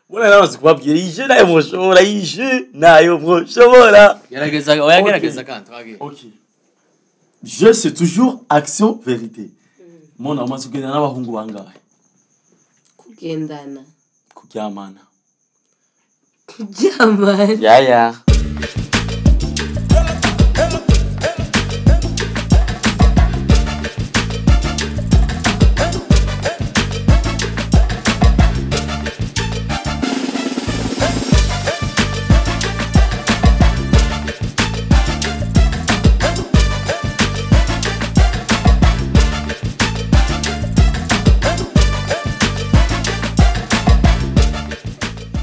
Mbona namaze kubabwira iyi jeu nayo mwoshobora, iyi jeu nayo mwoshobora. Gerageza, oya, gerageza kandi twagiye. Ok. Jeu, c'est toujours action vérité. Mona, umaze kugendana n'abahungu bangahe? Kugendana? Kuryamana. Kuryamana. Ya.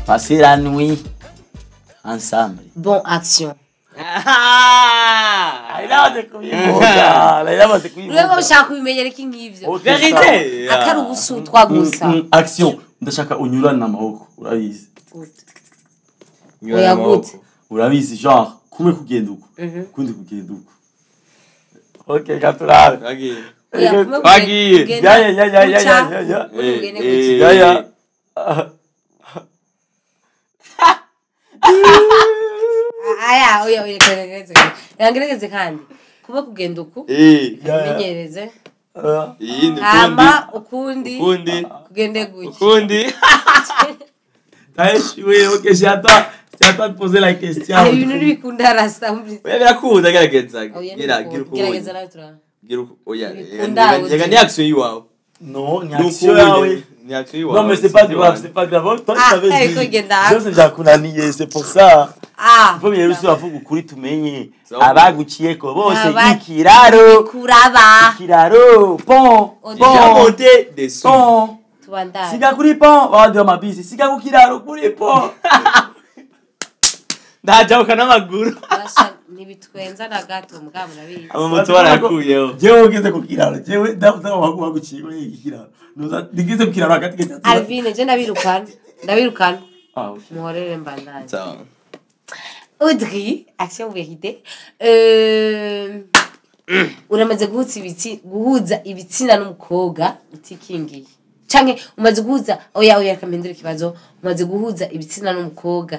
Passer la nuit ensemble. Bon, action. Ayamaze kubivuga, ayamaze kubivuga. Urebe, ushaka kubimenyera iki ngivyo? Ok, Vérité. Atari ubusutwa gusa. Action. Ndashaka unyurane amaboko, urabizi. Oya, gute? Urabizi, genre kumwe kugenda uko, ukundi kugenda uko. Ok, gaturabe. Twagiye. Oya, kumwe Twagiye. kugenda Ya. guca, Ya. ukundi kugenda guca. Ya. Aya, oya, oya, gerageze, gerageze kandi kuba kugenda uku. Eh. Ya. Umenyereze. Ah. Iyindi. Hama ukundi. Ukundi. Kugende gutya. Ukundi. T'as échoué, ok, c'est à toi de poser la question. Ah, ibintu ntibikunda rasta umvise. Oya, birakunda, gerageza. Oya, gira gira. ntibikunda. Gerageza nawe turaba. Gira uku, oya. Ntibikunda, Reka, ni action yiwawe. Non, ni action yawe. Ni action yiwawe. Non, mais c'est pas grave, c'est pas grave. Toi, tu Ah, t'avais ariko dit. genda. Byose byakunaniye, c'est pour ça. Ah. Mvo biherutse uravuga ukuri tumenye Sawa. abaguciyeko bose Aba- ikiraro kuraba. Ikiraro, pont. Déjà Pont. Monté dessus. Pont. Tubandanye. Siga kuri pont, abandi b'amabisi siga ku kiraro kuri pont. Ndajabuka n'amaguru. Basha, ntibitwenza na gato, mugabo murabizi. Amamoto barayakuyeho. Jewe ugeze ku kiraro, jewe ndabaguciye kuri iki kiraro. Nuza nigeze ku kiraro hagati gatatu. Alvine, je ndabirukana, ndabirukana. Ah, ok. Muhorere mbandanye. Sawa. Audrey, action vérité. Uramaze guhuza ibitsi, guhuza ibitsina n'umukobwa utikingiye? Canke umaze guhuza, oya, oya, reka mpindure ikibazo. Umaze guhuza ibitsina n'umukobwa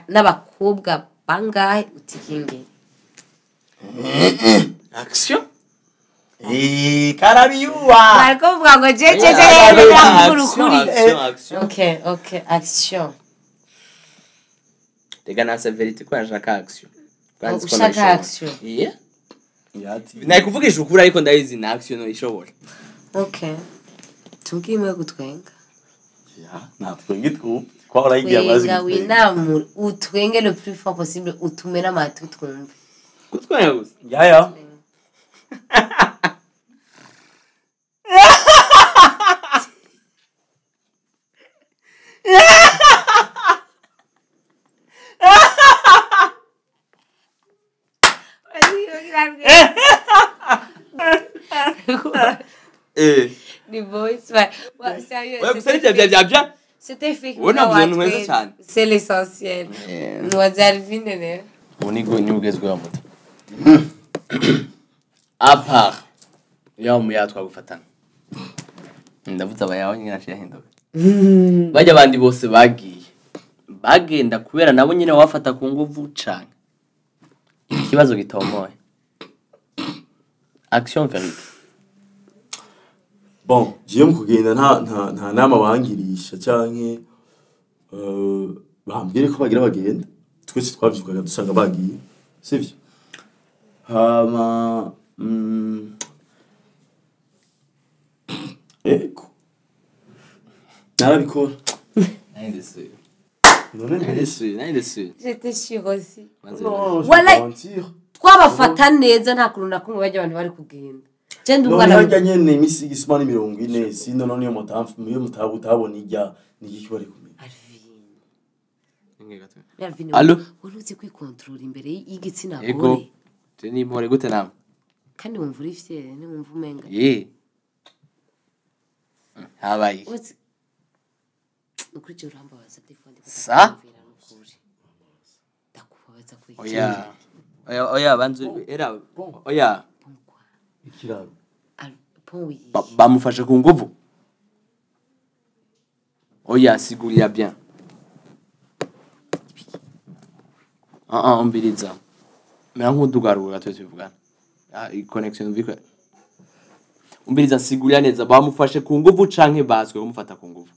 n'abakobwa bangahe utikingiye? Action. Eh, karabiyuwa. Bariko bavuga ngo je je je Yeah, ndavuga ukuri. Action, action. Ok, action. Reka, nase vérité ko yashaka action. Oh, ushaka action. Yeah. Yati. Nari kuvugisha ukuri, ariko ndabizi na action no ishobora. Ok, tubwime gutwenga. Ya, natwe ngitwu twahora yigiye amazi. Twenga, winamure, utwenge le plus fort possible, utume n'amatwi twumve. Kutwenga gusa. Ya. Eh. Ni voice, ouais. Ouais, sérieux. Oya, gusa ni bya bya bya. C'était fake. Wowe ntabwo ni mwiza cyane. C'est l'essentiel. Nwaza Alvine rero. Ubu ni ni ugezweho muto. À part yaho mu yaho twagufatana. Ndavuze aba yaho nyine aciye ahinduka. Bajya abandi bose bagiye. Bagenda kubera nabo nyine wafata ku nguvu cane. Ikibazo gitomoye. Action vérité. Bon, jewe mu kugenda nta nama bangirisha canke bambwire ko bagira bagenda. Twese twavyukaga dusanga bagiye, sivyo? Hama ego, narabikora. Nari sûr. None Nari sûr, nari sûr. J'étais sûre aussi. Non, je vais Voilà. pas mentir. Twabafata neza, nta kuntu na kumwe bajya abantu bari kugenda. Je ndi None umwana. harya nyene imisi igisuma ni 40, sino none iyo mutamfu iyo mutaba utabona irya ni igiki bari kumenya? Alvine. Alvine. Allo? Wari uzi kwikontorora imbere y'igitsina Ego. gore? Je ni impore gute namwe? Kandi wumva uri fier, ntiwumva umenga. Ye. Habaye. Uzi ukuri, je urambabaza telefone. Sa? Nukuri. Ndakubabaza kuri. Oya. Oya, oya, banzu era oya. Ikiraro. Pont, oui. Bamufashe ku nguvu. Oya, sigurira bien. Umbiriza mera nk'udugarura twe tubivugana. Ah, connection mviko. Umbiriza sigurira neza bamufashe ku nguvu canke baswe bamufata ku nguvu.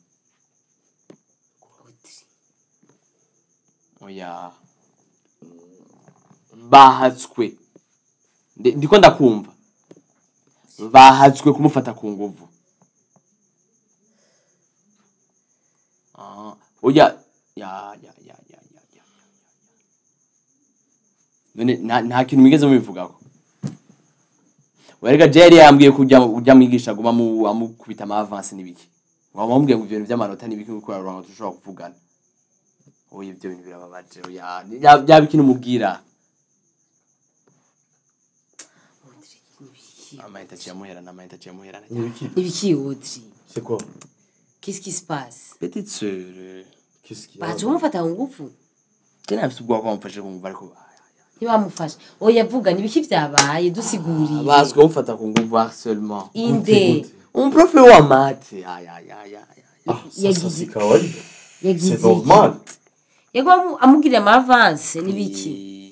Oya. Bahatswe. Ndiko ndakumva. Bahatswe kumufata ku nguvu. Oya ya ya ya ya ya ya. None nta kintu migeze mubivugako. Werega Jerry yambwiye kujya mwigisha guma mu amukubita ama avance nibiki. Wamubwiye ngo ibintu by'amanota nibiki gukora rurango tushobora kuvugana. Oya ibyo bintu birababaje. Oya bya bikintu mubwira. Amaita chiamuhera na chiamuhera. Nibiki Audrey. C'est quoi? Qu'est-ce qui se passe? Petite sœur. Qu'est-ce qui? Baje umufata ngufu. Tena afite ko amfashe kumva ariko ntibamufashe. Oya vuga nibiki vyabaye dusiguriye. Bazwe umufata ku ngufu harcèlement. Inde. Un prof wa maths. Ay ay ay ay. Ah, ça c'est kawaida. C'est normal. Yego amugirira ama avance nibiki.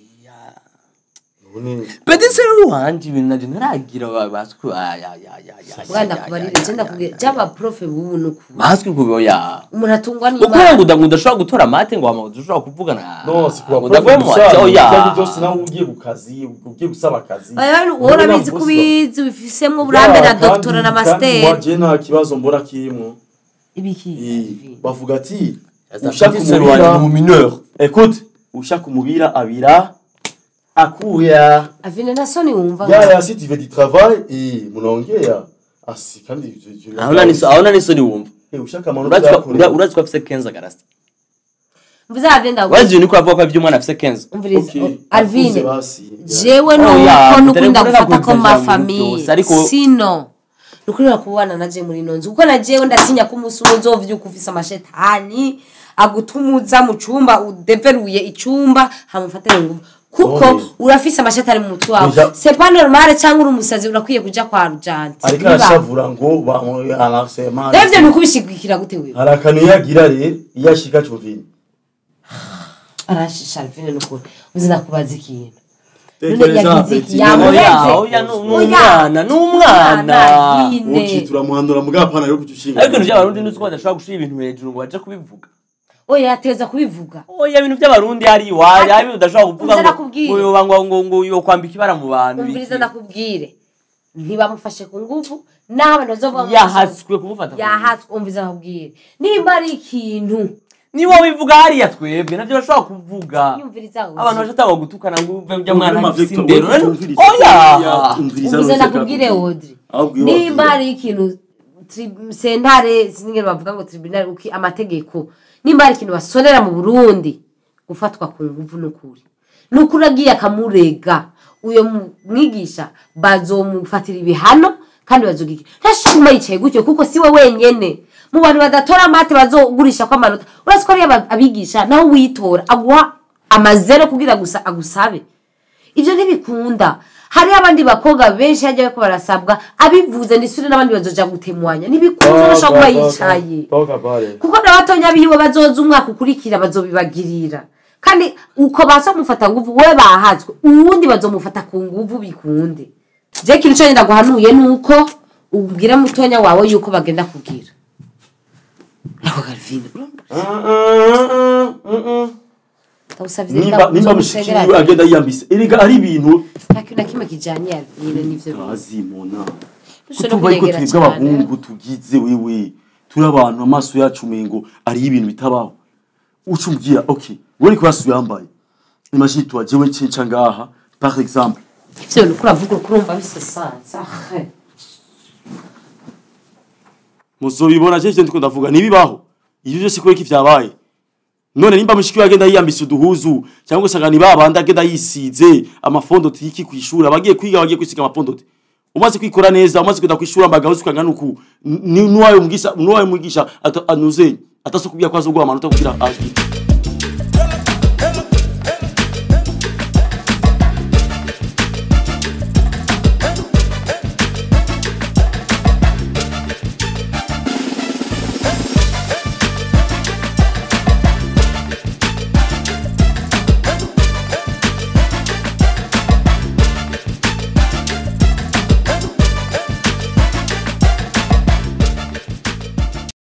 Petite sœur wanje ibintu nanje ntaragira baswe ay ay ay ay. Bwana kubarira je ndakubwira jaba prof bubu nuku. Baswe kubo ya. Umuntu atungwa n'Imana. Ukora ngo ndashobora gutora mate ngo hama ushobora kuvugana. No, si kuba prof. Oya. Byose nawe ugiye ku kazi, ugiye gusaba akazi. Oya, wowe urabizi kubizi ubifisemo uburambe na doctora na master. Waje nta kibazo mbona kirimo. Ibiki. Bavuga ati ushaka umubira mu mineur. Écoute, ushaka umubira abira akuya. Avine na soni wumva. Ya si tu veux du travail et munaongea. Asi kandi aho nani soni wumva. Ushaka amanota urazi ko afise 15 garasta. Mvuze Alvin ndago. Wazi niko avuga ko iby'umwana afise 15. Umviriza Alvin. Jewe nuko nukunda gufata ko ma famille. Sino nukurira kubana naje muri nonzi kuko najewe ndatinya ko umunsi uzovyuka ufise amashetani agutumuza mu cumba udeveruye icumba hamufatira nguvu. Kuko urafise amashetani mu mutwe wawe. C'est pas normal cyangwa uri umusazi urakwiye kuja kwa Rujante. Ariko arashavura ngo ba Davye nukubishigikira gute wewe? Harakanu yagira rero iyashika cumvini. Arashisha Alvin nukuri. Uzina kubaza ikintu. Oya n'umwana n'umwana. Uki turamuhandura mugapana yo kutushinga. Ariko ibintu by'abarundi nuko badashobora gushira ibintu hejuru ngo baje kubivuga. Oya yateza kubivuga. Oya ibintu by'abarundi ari iwaye, ari ibintu udashobora kuvuga ngo ngo ngo ngo yo kwambika ibara mu bantu. Umviriza ndakubwire. Ntibamufashe ku nguvu n'abantu bazovuga yahatswe kumufata. Yahatswe umviriza ndakubwire. Nimba ari ikintu niba wivuga hariya twebwe navyo bashobora kuvuga. Abantu bashataka gutukana ngo uve ujya mwana afise indero. Oya umviriza ndakubwire Audrey. Nimba ari ikintu sentare sinigera bavuga ngo tribunal uki amategeko nimba ari ikintu basonera mu Burundi gufatwa ku nguvu nukuri. Nukuri agiye akamurega uyo mwigisha bazomufatira ibihano kandi bazogiki. Ntashuma yicaye gutyo kuko siwe wenyene. Mu bantu badatora amate bazogurisha kwa amanota. Uretse ko ari abigisha naho witora aguha amazero kugira gusa agusabe. Ivyo ntibikunda. Hari abandi bakobwa benshi hajya ko barasabwa abivuze ndisure n'abandi bazoja gutemwanya. Ntibikunda urashobora kuba yicaye. Kuko nabatonya biwe bazoza umwaka ukurikira bazobibagirira. Kandi uko bazomufata nguvu we bahatswe uwundi bazomufata ku nguvu bikunde. Je kintu cyo ndaguhanuye nuko ubwira mutonya wawe yuko bagenda kugira. Nako Alvin. Nimba mushiki agenda yiyambise. Erega ari ibintu nta na kimwe kijanye Alvin nivyo. Azimona. Kutuva iko twebwe abahungu tugize wewe. Turi abantu amaso yacu mengo ari ibintu bitabaho. Ucumbwira okay, wewe ko yambaye. Imagine toi jewe ncinca ngaha par exemple. Ivyo nuko uravuga kurumva bisesanza. Muzobibona jeje ndiko ndavuga nibibaho. Ivyo byose ko iki vyabaye. None nimba mushiki wagenda yiyambise uduhuzu cyangwa usanga ni babandi agenda yisize amafondote yiki kwishura abagiye kwiga bagiye kwisiga amafondote. Umaze kwikora neza umaze kwenda kwishura mbagaho ukangana uku nuwayo mugisha anuze atasukubya kwazo gwa amanota kugira